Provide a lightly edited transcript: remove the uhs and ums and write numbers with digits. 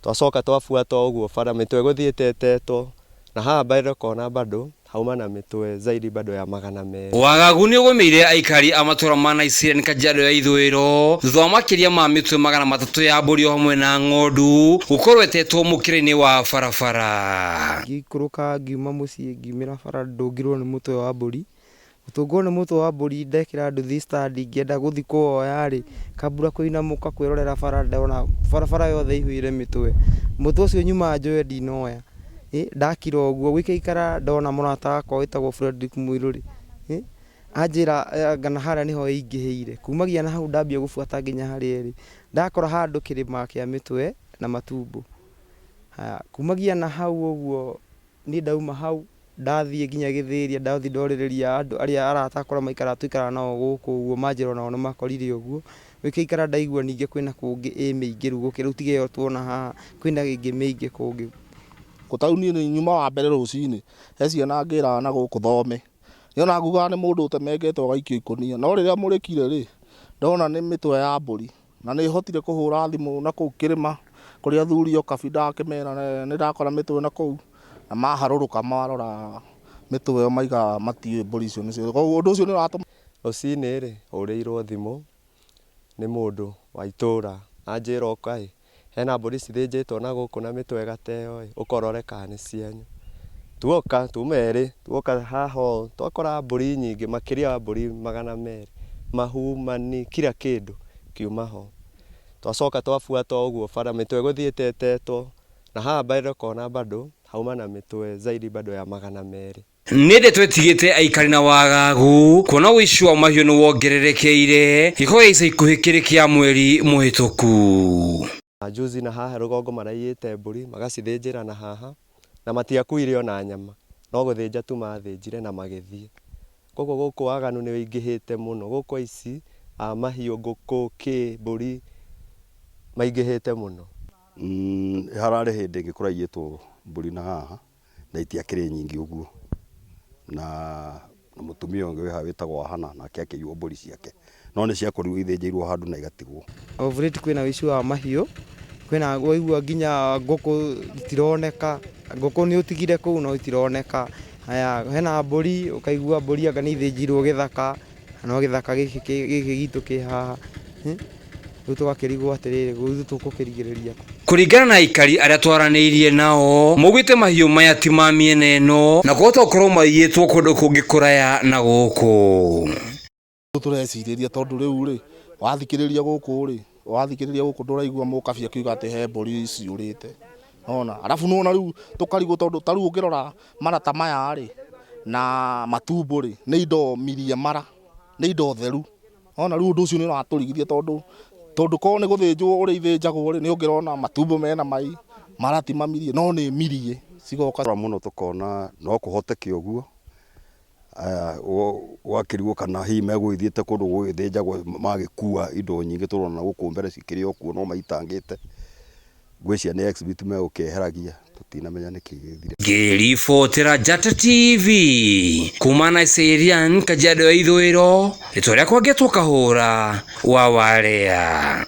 Twacoka twabuata ũguo bara mĩtwe ĩgũthiĩte ĩtetwo na haha mbere ũkona bado hauma na mĩtwe zaidi bado ya 200. Wagagu nĩ ũgũmĩire aikari a matũra ma Naiserian Kajiado ya ithũĩro thutha wa makĩria ma mĩtwe 300 ya mbũri o hamwe na ng'ondu gũkorwo ĩtetwo mũkĩra-inĩ wa barabara. Ngĩikũrũka ngiuma mũciĩ ngiumĩra bara ndũngirwo nĩ mũtwe wa mbũri. Gũtũngwo nĩ mũtwe wa mbũri ndekĩra nduthi stand ngĩenda gũthiĩ kũwoya rĩ, kambura kũinamũka kwĩrorera bara ndona barabara yothe ĩihũire mĩtwe. Mũtwe ũcio nyuma njoe ndinoya. Ndakira ũguo gũikaikara ndona mũrata wakwa wĩtagwo Fredrick Mũirũ rĩ, anjĩra anga na harĩa nĩho ĩingĩhĩire. Kumagia na hau ndambia gũbuata nginya harĩa ĩrĩ, ndakora handũ kĩrĩma kĩa mĩtwe na matumbo. Haya, kumagia na hau ũguo niĩ ndauma hau ndathiĩ nginya Gĩthĩria, ndathiĩ ndorĩrĩria andũ arĩa arata akwa maikaraga tũikaraga nao gũkũ ũguo manjĩra onao nĩ makorire ũguo. Gũikaikara ndaigua ningĩ kwĩna kũngĩ ĩ mĩingĩ rĩu gũkĩra rĩu tiga ĩyo tuona haha kwĩna ĩngĩ mĩingĩ kũngĩ. Ta rĩu niĩ nĩ nyuma wa mbere rũcinĩ, he ciana ngĩraga na gũkũ thome. Niĩ ona ngugaga nĩ mũndũ ũtemengetwo agaikio ikũnia, no rĩrĩa mũrĩkire rĩ, ndona nĩ mĩtwe ya mbũri. Na nĩ hotire kũhũra thimũ na kũu kĩrĩma kũrĩ athuri o kabi ndakĩmera nĩ ndakora mĩtwe na kũu, na maharũrũka marora mĩtwe ĩyo maiga matiũĩ mbũri icio nĩcio. Koguo ũndũ ũcio nĩ ũratũma. Rũcinĩ rĩ, hũrĩirwo thimũ nĩ mũndũ wa itũra anjĩra ũka ĩ, hena mbũri cithĩnjĩtwo na gũkũ na mĩtwe ĩgateo ĩ, ũka ũrore kana nĩ cianyu. Tuoka tuma erĩ, tuoka haha ũũ twakora mbũri nyingĩ makĩria wa mbũri 200, mahu, mani, kila kĩndũ kiuma ho. Twacoka twabuata ũguo bara mĩtwe ĩgũthiĩte ĩtetwo na haha mbere ũkona bado hauma na mĩtwe zaidi bado ya 200. Nĩ ndeto ĩtigĩte aikari na wagagu kuona ũici wa mahiũ nĩ wongererekeire gĩko gĩa ica ikuhĩ kĩrĩ kĩa mweri mũhĩtũku. Juzi na haha rũgongo maraiyĩte mbũri magacithĩnjĩra na haha na matiakuire ona nyama no gũthĩnja tu mathĩnjire na magĩthiĩ. Koguo gũkũ waganu nĩ ũingĩhĩte mũno, gũkũ aici a mahiũ, ngũkũ, kĩ, mbũri maingĩhĩte mũno. Hararĩ hĩndĩ ĩngĩ kũraiyĩtwo mbũri na haha na itiakĩrĩ nyingĩ ũguo na mũtumia ũngĩ wĩ haha wĩtagwo Hana nake akĩiywo mbũri ciake no nĩ ciakorirwo ithĩnjĩirwo handũ na igatigwo. Of late kwĩna ũici wa mahiũ, kwĩna waigua nginya ngũkũ itironeka, ngũkũ nĩ ũtigire kũu no itironeka. Haya hena mbũri ũkaigua mbũri anga nĩ ithĩnjirwo gĩthaka, no gĩthaka gĩkĩ gitũ kĩ haha. Rĩu tũgakĩrigwo atĩrĩrĩ, ithuĩ tũgũkĩrigĩrĩria kũ? Kũringana na aikari arĩa twaranĩirie nao, maugĩte mahiũ maya ti ma mĩena ĩno na kwahota gũkorwo maiyĩtwo kũndũ kũngĩ kũraya na gũkũ. Tũrecirĩria tondũ rĩu rĩ, wathikĩrĩria gũkũ rĩ, wathikĩrĩria gũkũ ndũraigua mũkabi akiuga atĩ he mbũri ciũrĩte. Nona arabu nona rĩu tũkarigwo tondũ ta rĩu ũngĩrora mara ta maya rĩ, na matumbo rĩ, nĩ indo mirie mara, nĩ indo theru. Nona rĩu ũndũ ũcio nĩ ũratũrigithia tondũ tondũ korwo nĩ gũthĩnjwo ũrĩa ithĩnjagwo rĩ, nĩ ũngĩrona matumbo mena mai, mara ti mamirie, no nĩ mirie cigoka. Mũno tũkona no kũhoteke ũguo gwakĩrigwo kana hihi megũgĩthiĩte kũndũ gũgĩthĩnjagwo magĩkua indo nyingĩ tũrona gũkũ mbere cikĩrĩ o kuo no maitangĩte. Ngwĩciria nĩ exhibit megũkĩeheragia tũtinamenya nĩkĩ gĩthire. Ngĩribotera Njata TV kuma Naserian, Kajiado ya ithũĩro, rĩtwa rĩakwa ngetwo Kahũra wa Warea.